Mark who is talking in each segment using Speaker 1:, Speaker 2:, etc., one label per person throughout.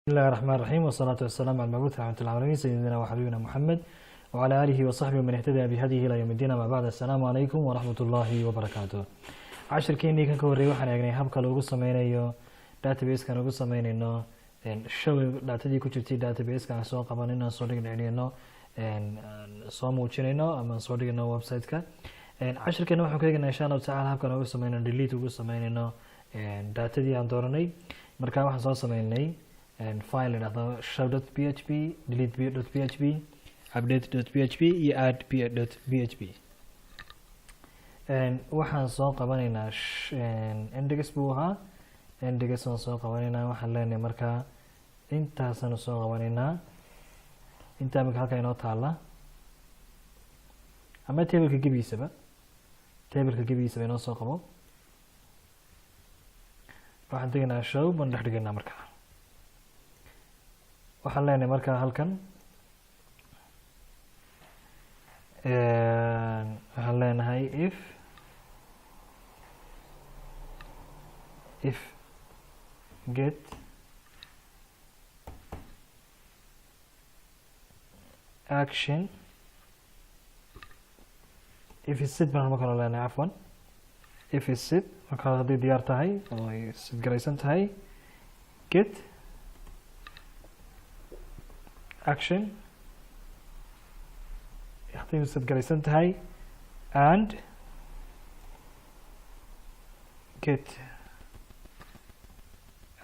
Speaker 1: بسم الله الرحمن الرحيم، والصلاة والسلام على المبعوث رحمة العالمين، سيدنا وحبيبنا محمد وعلى آله وصحبه ومن اهتدى بهديه إلى يوم الدين. ما بعد، السلام عليكم ورحمة الله وبركاته. Cashirkeenii kan ka horreeyay waxaan eegnay habka loogu sameynayo database-kan ugu sameynayno show, datadii ku jirtay database-ka aan soo qabanayno, aan soo dhigdhicnayno, soo muujinayno ama aan soo dhigayno website-ka. Cashirkeena waxaan ku eegnaa, insha Allahu tacala, habkan ugu sameynayno delete, ugu sameynayno datadii aan dooranay. Marka waxaan soo sameynay file la yidhahdo show.php, delete.php, update.php iyo add.php. Waxaan soo qabanaynaa index buu ahaa, index waan soo qabanaynaa. Waxaan leenahay markaa intaasanu soo qabanaynaa, intaa imika halka inoo taala ama tableka gebigiisaba, tableka gebigiisaba inoo soo qabo. Waxaan tegaynaa show baan dhex dhigaynaa. Markaa waxaan leenahay markaa halkan waxaan leenahay if get action, if is set baan marka hore leenahay, cafwan, if is set, marka hore hadday diyaar tahay oo ay set garaysan tahay, get action hadday set garaysan tahay and get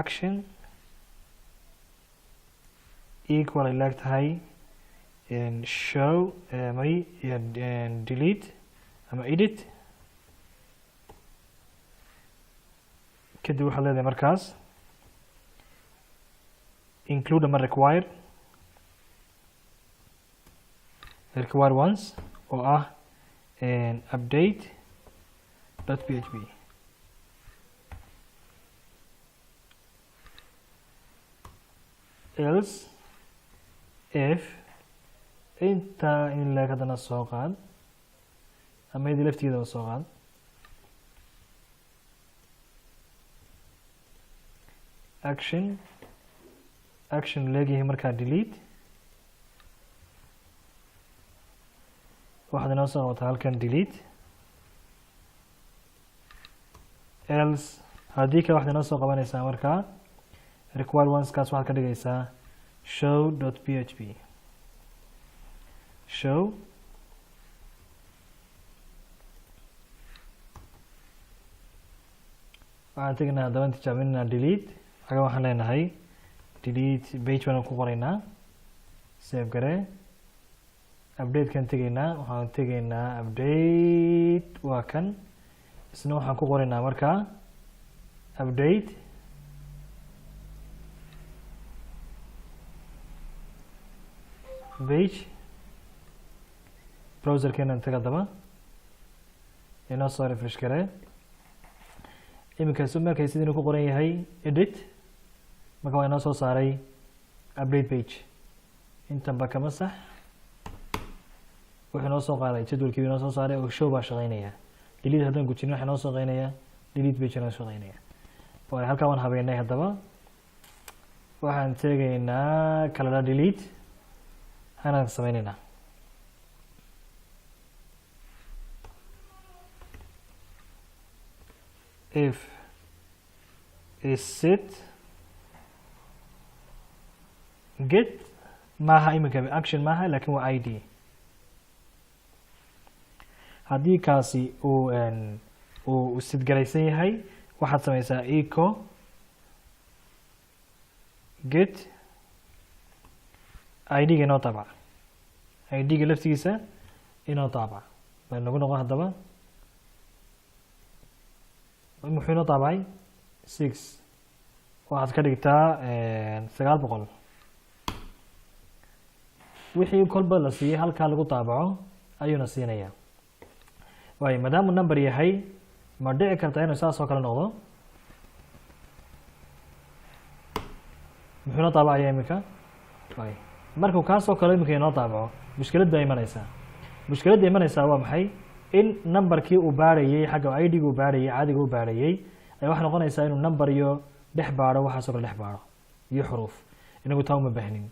Speaker 1: action equal ay leeg tahay show may delete ama edit. Kadib waxaad leedahay markaas include ama require once oo ah update.php. Else if intaa in leeg haddana soo qaad ama idii laftigeedaba soo qaad, action leegyahay markaa delete, waxaad inoo soo qabataa halkan delete. Else haddii kale waxaad inoo soo qabanaysaa markaa require once kaas waxaad ka dhigaysaa show.php, show. Waxaan tegaynaa haddaba tijaabinaynaa delete. Xaga waxaan leenahay delete page baan ku qoraynaa, save garee. Update-kan tegaynaa, waxaan tegaynaa update, waa kan isna. Waxaan ku qoraynaa markaa update page. Browserkeenan tag haddaba, inoo soo refresh garee. Iminka su markay sidii inuu ku qoran yahay edit, marka waa inoo soo saaray update page. Intanba kama sax, wuxuu inoo soo qaaday jadwalkii inoo soo saaray oo show baa shaqeynaya. Delete haddaan gujinin, waxa inoo shaqeynaya delete page inoo shaqeynaya. Waay, halkaa waan habeynay. Haddaba waxaan tegaynaa kalala delete hanaan sameyneynaa. If is set get maaha, iminka action maaha, laakin waa id. Haddii kaasi uu set garaysan yahay, waxaad sameysaa echo get id-ga inoo taabaca, id-ga laftigiisa inoo taabaca bay nagu noqon. Haddaba muxuu inoo taabacay? 6. Waxaad ka dhigtaa 900. Wixii kolba la siiyey halkaa lagu taabaco ayuuna siinayaa. Waayo, maadaamuu number yahay, ma dhici karta inuu saas oo kale noqdo? Muxuu inoo taabacaya iminka? Waay, markuu kaasoo kale iminka inoo taabaco, mushkilad baa imanaysaa. Mushkiladda imanaysaa waa maxay? In numberkii uu baarhayey xagga id-ga uu baarhayey caadiga u baarhayey ayaa waxay noqonaysaa inuu number iyo dhex baadho, waxaasoo kale dhex baadho iyo xuruuf. Inagu taa uma baahnin.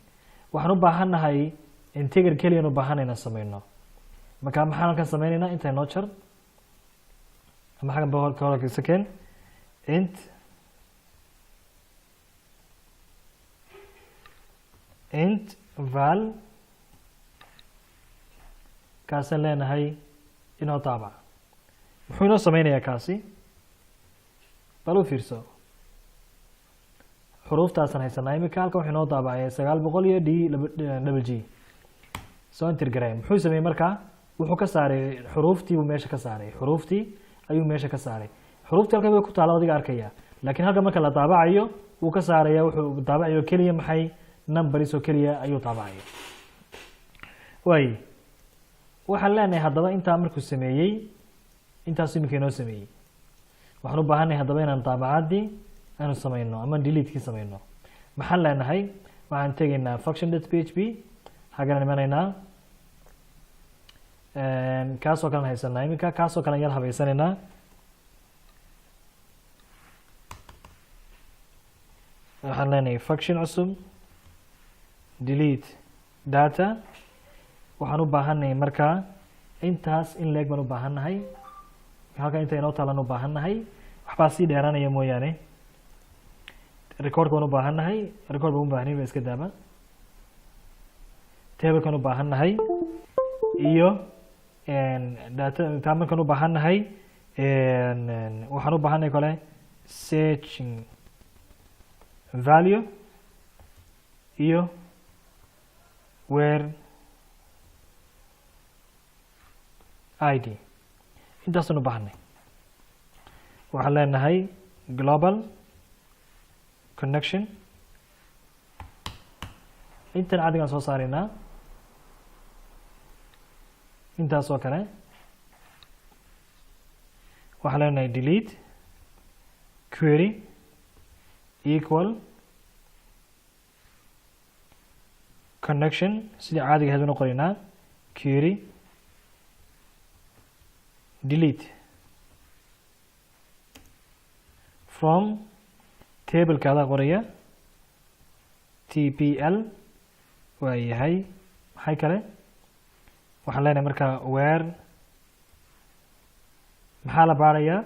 Speaker 1: Waxaan u baahannahay integer keliyan u baahanay inaan sameyno. Marka maxaan halkan sameynaynaa? Inta inoo jar ama xaggan ba ka hor second int int val kaasaan leenahay inoo daabac. Muxuu inoo sameynayaa kaasi? Bal u fiirso, xuruuftaasaan haysanaa imika. Halkan wuxuu inoo daabacaya 900 iyo D double G. Soo enter garay. Muxuu sameeyey markaa? Wuxuu ka saaray xuruuftii, buu meesha ka saaray. Xuruuftii ayuu meesha ka saaray. Xuruuftii halkan way ku taala, adiga arkaya, laakiin halkan marka la daabacayo wuu ka saaraya. Wuxuu daabacayo keliya maxay? Numbers oo keliya ayuu daabacaya. Waay, waxaan leenahay haddaba intaa markuu sameeyey, intaasu iminka inoo sameeyey, waxaan u baahannahay haddaba inaan daabacaddii aanu sameyno ama delete-kii sameyno. Maxaan leenahay? Waxaan tegaynaa function.php. Xaggan imanaynaa. Kaasoo kalen haysanaa iminka, kaasoo kalen yar habeysanaynaa. Waxaan leenahay function cusub, delete data. Waxaan u baahannahay markaa intaas in leeg baan u baahannahay. Halkan inta inoo taalan u baahannahay, waxbaa sii dheeraanaya mooyaane. Recordka baan u baahannahay, record baan u baahnay ba iska daaba. Tablekan u baahannahay iyo data taa markaan u baahannahay, waxaan u baahannahay kale searching value iyo where id. Intaasaan u baahanay. Waxaan leenahay global connection. Intan cadigaan soo saaraynaa, intaas oo kale. Waxaan leenahay delete query equal connection, sidii caadiga ahayd baan u qoraynaa, query delete from tableka adaa qoraya tbl. Waa yahay. Maxay kale? Waxaan leenahay markaa where. Maxaa la baarayaa?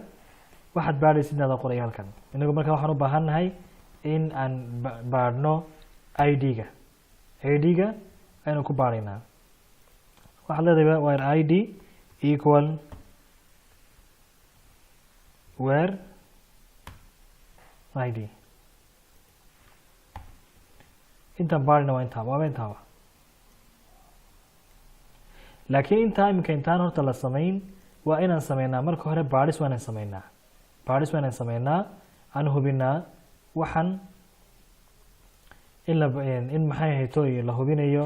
Speaker 1: Waxaad baadhaysid adaa qoraya halkan. Inagu markaa waxaan u baahan nahay in aan baadhno id-ga. id-ga aynu ku baadhaynaa. Waxaad leedahay where id equal where id. Intaan baadhina waa intaa, waaba intaaba. Laakiin intaa iminka intaan horta la samayn, waa inaan sameynaa marka hore baadhis. Waa inaan sameynaa baadhis, waa inaan sameynaa, aan hubinaa waxan in la in maxay hayto la hubinayo.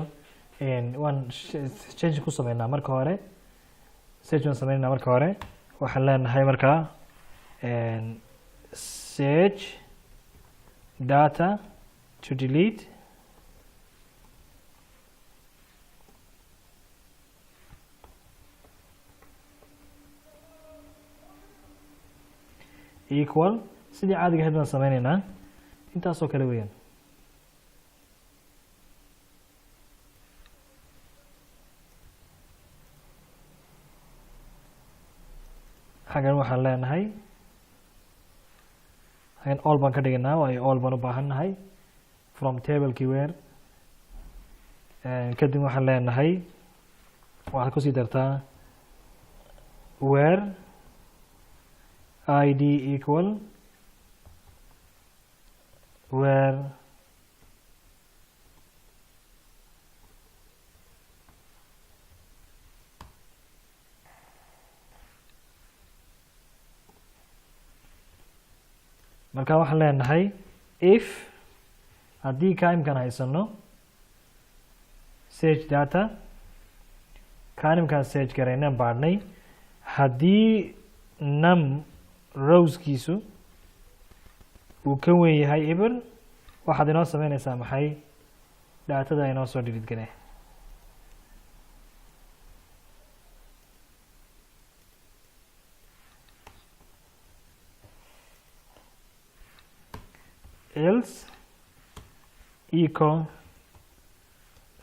Speaker 1: Waan change ku sameynaa marka hore, search waan sameynaa marka hore. Waxaan leenahay markaa search data to delete equal, sidii caadiga ahayd baan sameyneynaa, intaasoo kale weeyaan. Xaggan waxaan leenahay, xaggan all baan ka dhiganaa, waayo all baan u baahan nahay, from tablekii where. Kadib waxaan leenahay, waxaad kusii dartaa where id equal where Marka waxaan leenahay if, haddii ka imkan haysano search data, kaan imkaan search garaynaan baadhnay, haddii num rowskiisu uu ka weyn yahay eber, waxaad inoo sameyneysaa maxay? Datada inoo soo delete garee. Else Echo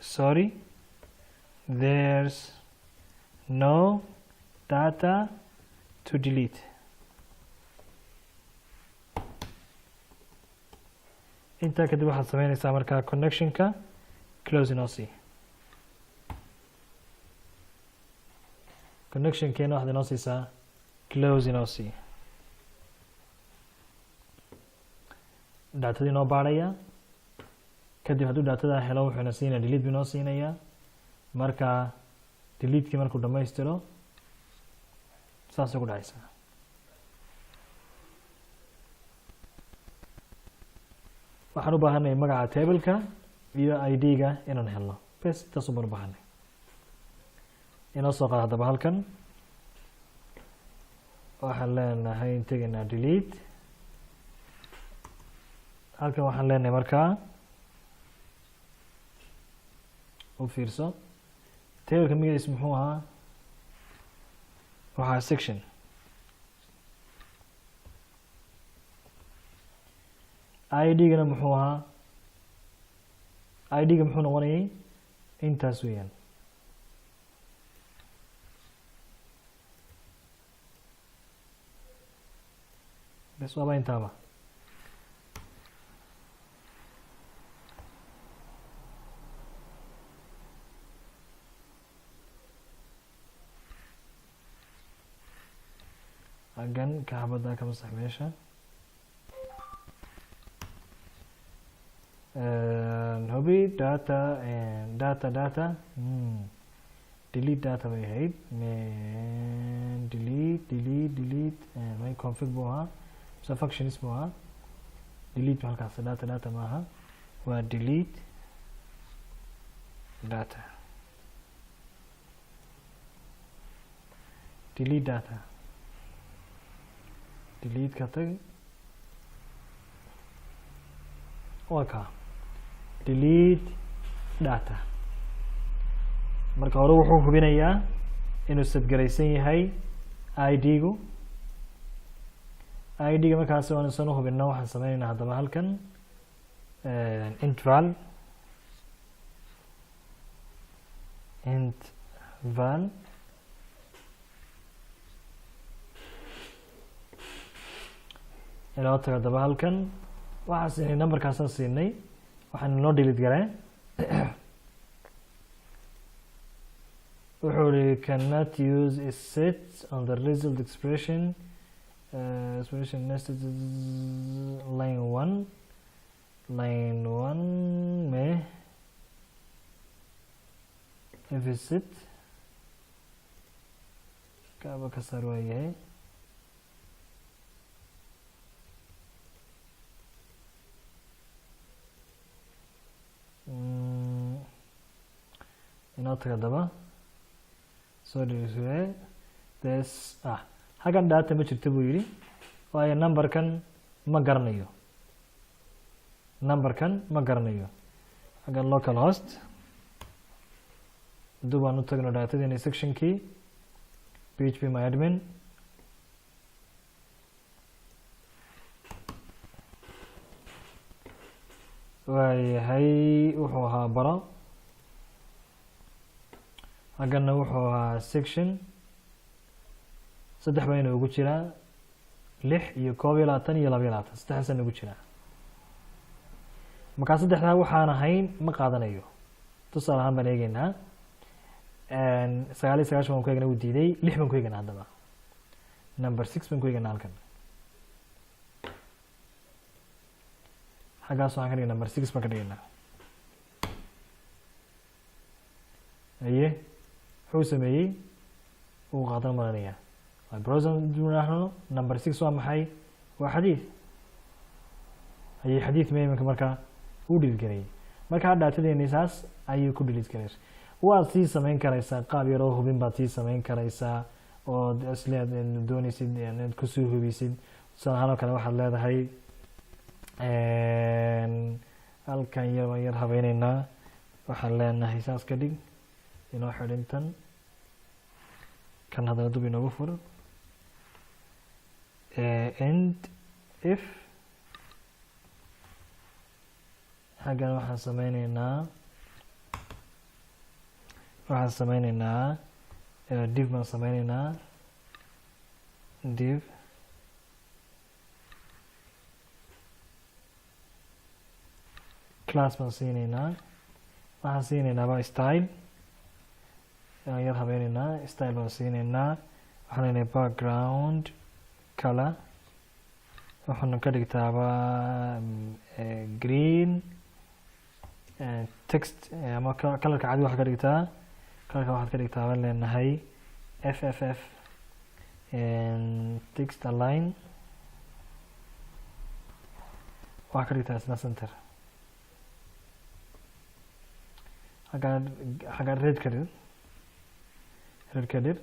Speaker 1: "Sorry, there's no data to delete." Intaa kadib waxaad sameynaysaa markaa connectionka close inoo sii. Connectionkeena waxaad inoo siisaa close inoo sii. Datadii inoo baadhaya. Kadib hadduu datada helo, wuxuuna siinaya delete buu inoo siinayaa. Marka deletekii markuu dhamaystiro, saasay ku dhacaysaa. Waxaan u baahanay magaca tableka iyo ID-ga inaan helno bes, intaas baan u baahanay. Inoo soo qaad haddaba. Halkan waxaan leenahay tegaynaa delete. Halkan waxaan leenahay, markaa u fiirso, tableka magaciisa muxuu ahaa? Waxaa section. ID-gana muxuu ahaa? ID-ga muxuu noqonayay? Intaas weeyaan. Bes, waaba intaaba. Hagan ka xabadda ka masax meesha. Hubi data, data, data, delete data bay ahayd. Delete, delete, delete. My config buu ahaa mise functions buu ahaa? Delete ba halkaas. Data, data maaha, waa delete data. Delete data, delete ka tag. Waa kaa delete data. Marka hore wuxuu hubinayaa inuu sadgaraysan yahay ID-gu. ID-ga markaas waan isan uhubino. Waxaan sameyneynaa haddaba halkan intval, intval inoo tago. Haddaba halkan waxaan siinay numberkaasaan siinay, waxaan inoo delete garee. Wuxuu iri "Cannot use isset on the result expression, expression nested line one." Line one me if isset kaaba ka saar waa yahay. Inoo taga daba soo dhigee this. Halkan data ma jirto buu yidhi, waayo numberkan ma garanayo, numberkan ma garanayo. Xaggan local host dub aan u tagno datadina sectionkii php my admin. Waayahay, wuxuu ahaa baro. Xaggana wuxuu ahaa section. Saddex baa inoogu jiraa, 6 iyo 21 iyo 22. Saddexdaasa noogu jiraa. Markaa saddexdaa waxaan ahayn ma qaadanayo. Tusaale ahaan baan eegeynaa, 99 baan ku eegna, uu diiday. 6 baan ku eegeynaa haddaba, number 6 baan ku eegeynaa halkan. Xaggaas waxaan ka dhigay number 6 baan ka dhigaynaa. Aye, wuxuu sameeyey uu qaadan maranaya browser nahno. Number 6 waa maxay? Waa xadiid. Haye, xadiid ma iminka markaa uu delete gareeyey. Markaa datadeeni saas ayuu ku delete gareysa. Waad sii sameyn karaysaa qaab yaroo hubin baad sii sameyn karaysaa ood isleed dooneysid inaad kusoo hubisid. Tusaale ahaan oo kale waxaad leedahay halkan yar baan yar habeyneynaa. Waxaan leenahay saas ka dhig, inoo xidhintan kan haddana dub inoogu fur. End if Xaggan waxaan sameyneynaa div baan sameyneynaa, div class baan siineynaa. Waxaan siineynaaba style aan yar habeyneynaa, style baan siineynaa. Waxaan leenahay background color waxaana ka dhigtaaba green, text ama colorka cadi waxaad ka dhigtaa, colorka waxaad ka dhigtaa baan leenahay f f f, text align waxaad ka dhigtaa isna center. Xaggaa red ka dhig, red ka dhig.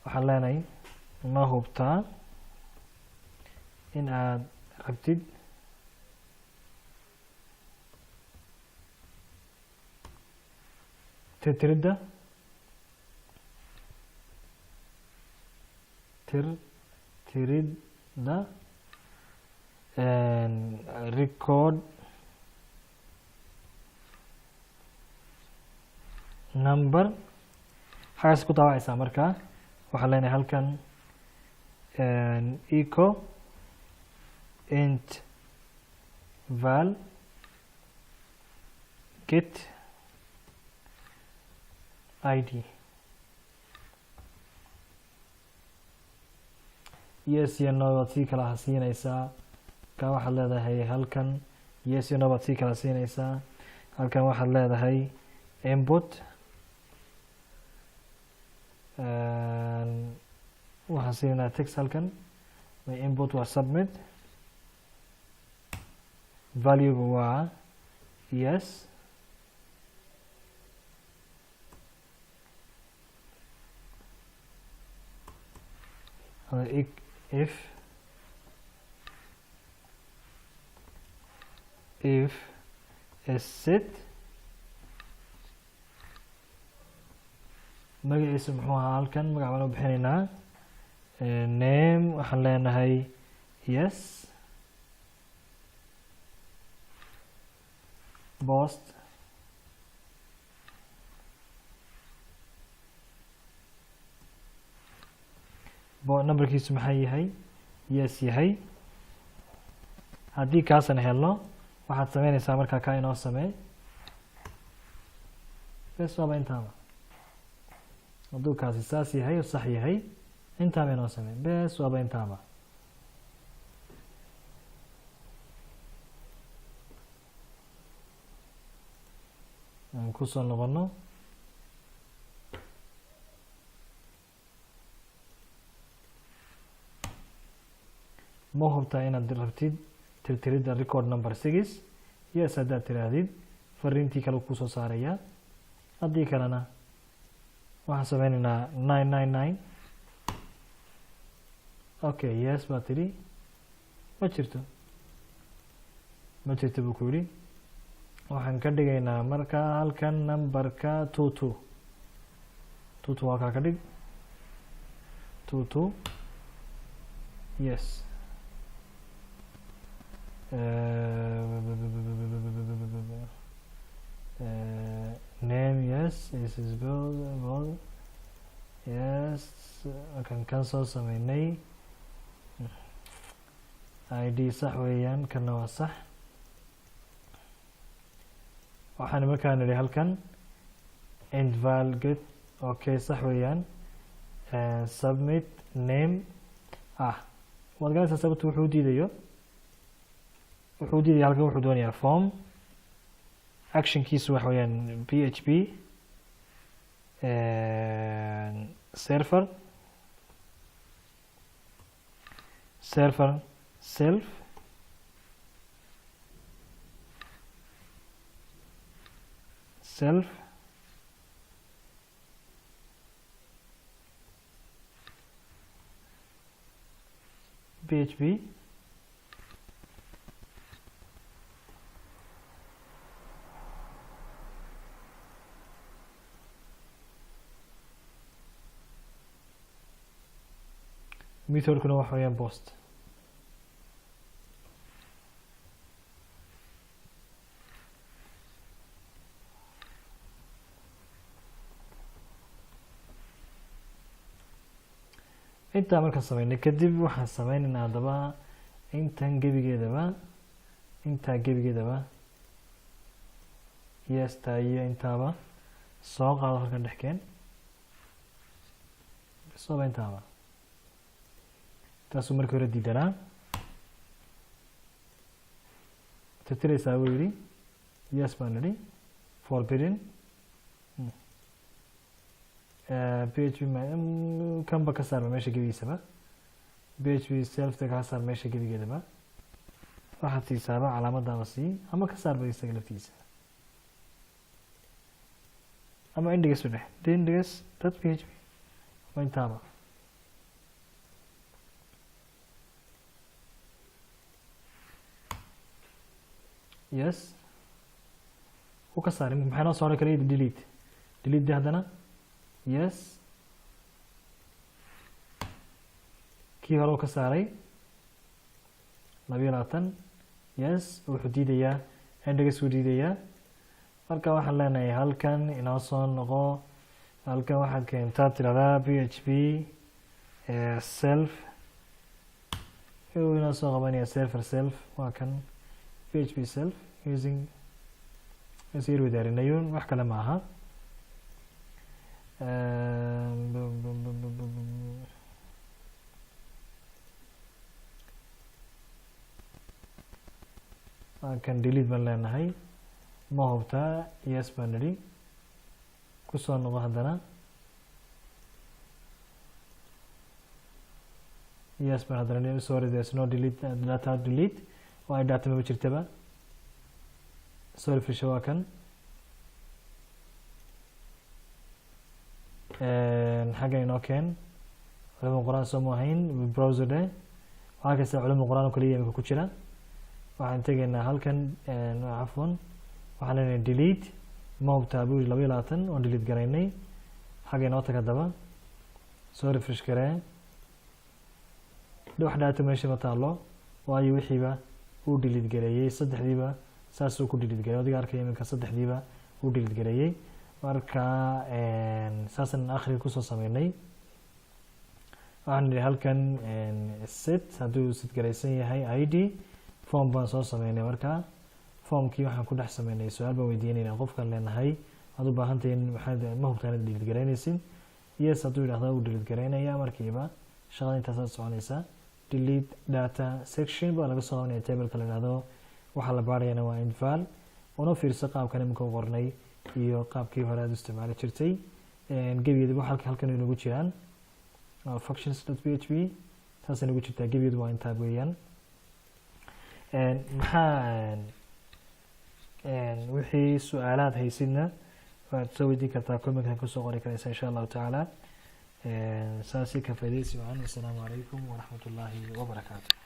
Speaker 1: Waxaan leenahay ma hubtaa in aad rabtid tirtiridda tirtiridda record number? Xagaas ku daawacaysaa. Markaa waxaan leenahay halkan echo int val get id, yes iyo no baad sii kala siinaysaa. Ka waxaad leedahay halkan yes iyo no baad sii kala siinaysaa. Halkan waxaad leedahay input, waxaan siinaynaa text halkan. My input waa submit, value waa yes. If isset magaciisa muxuu ahaa? Halkan magac baan u bixinaynaa, name waxaan leenahay yes, post numberkiisu maxaa yahay? Yes yahay. Haddii kaasan helno, waxaad sameynaysaa markaa kaa inoo samee. Bes, waaba intaaba. Hadduu kaasi saas yahay oo sax yahay, intaaba inoo samee. Bes, waaba intaaba. Aan kusoo noqono. Ma hubtaa inaad rabtid tirtiridda record number 6? Yes haddaad tiraahdid, fariintii kale kusoo saaraya. Haddii kalena waxaan sameyneynaa 999. Okay, yes baa tidhi. Ma jirto, ma jirto buu ku yidhi. Waxaan ka dhigaynaa markaa halkan numberka 22, 22 halkaa ka dhig, 22. Yes. Name yes is build yes. Kan kan soo sameynay id sax weeyaan, kana waa sax. Waxaan markaa nidhi halkan intval get. Okay, sax weeyaan. Submit name ah, waad garanaysaa sababta wuxuu diidayo. Wuxuu diidaya halkan, wuxuu doonayaa form actionkiisu waxa weeyaan PHP server, server self self PHP methodkuna waxa weeyaan post. Intaa markaan sameynay kadib, waxaan sameynaynaa haddaba intan gebigeedaba, intaa gebigeedaba, yesta iyo intaaba soo qaado, halkan dhex keen. Sooba intaaba taasuu markii hore diidanaa. Tirtiraysaa buu yidhi. Yes baan nidhi. Forbidden PHP kanba ka saarba meesha gebigiisaba. PHP selfta ka saar meesha gebigeedaba. Waxaad siisaaba calaamadaba sii ama ka saarba isaga laftiisa, ama index u dheh, index.php waa intaaba. Yes, u ka saaray. Maxay noo soo haray kaliya? Delete. Delete de haddana. Yes, kii hore u ka saaray 22. Yes, wuxuu diidayaa index, wuu diidayaa. Marka waxaan leenahay halkan inoo soo noqo. Halkan waxaad keentaa, tirahdaa PHP self. Inoo soo qabanaya server self, waa kan PHP self using yar wadaarinayun, wax kale ma aha. Bum, bum, bum, bum, bum, bum. Waa kan, delete baan leenahay. Ma hubtaa? Yes baan nidhi. Kusoo noqo haddana. Yes baan haddana nidhi. Sorry, there's no delete data. Delete waa data maba jirtaba. Sorry, fisha waa kan xaggan inoo keen. Culum quraan soo mu ahayn? Browser de waxaa kasta culum quraan oo kaliya imika ku jira. Waxaan tegaynaa halkan, cafwan, waxaan leenahay delete. Ma hubtaa buu yidhi. 22 waan delete garaynay. Xagga inoo tag haddaba, soo refresh garee. Wax data meesha ma taalo, waayo wixiiba uu delete gareeyey. Saddexdiiba saasuu ku delete gareeyay. Adiga arkaya iminka, saddexdiiba uu delete gareeyey. Marka saasaan akhriga kusoo sameynay. Waxaan nidhi halkan set, hadduu set garaysan yahay id, form baan soo sameynay. Marka formkii waxaan ku dhex sameynay su-aal baan weydiinayna qofkaan leenahay: waxaad u baahantahay, maxaad, ma hubtaa inaad delete garaynaysid? Yes hadduu yidhahdo, uu delete garaynaya markiiba. Shaqada intaasaad soconaysa. Delete data section baa laga soo qabanaya tableka la yidhahdo. Waxaa la baarayana waa inval. Una fiirso qaabkan iminka u qornay iyo qaabkii hore aad u isticmaali jirtay. Gebigeedaba halkan inagu jiraan functions.php, saasay nagu jirtaa. Gebigeedu waa intaa weeyaan. Maxaa wixii su-aalaad haysidna waad soo weydiin kartaa, commentkan kusoo qori karaysa, insha Allahu tacaala. Saasi ka faaidaysi wacan. Wasalaamu calaykum waraxmat ullaahi wabarakaatu.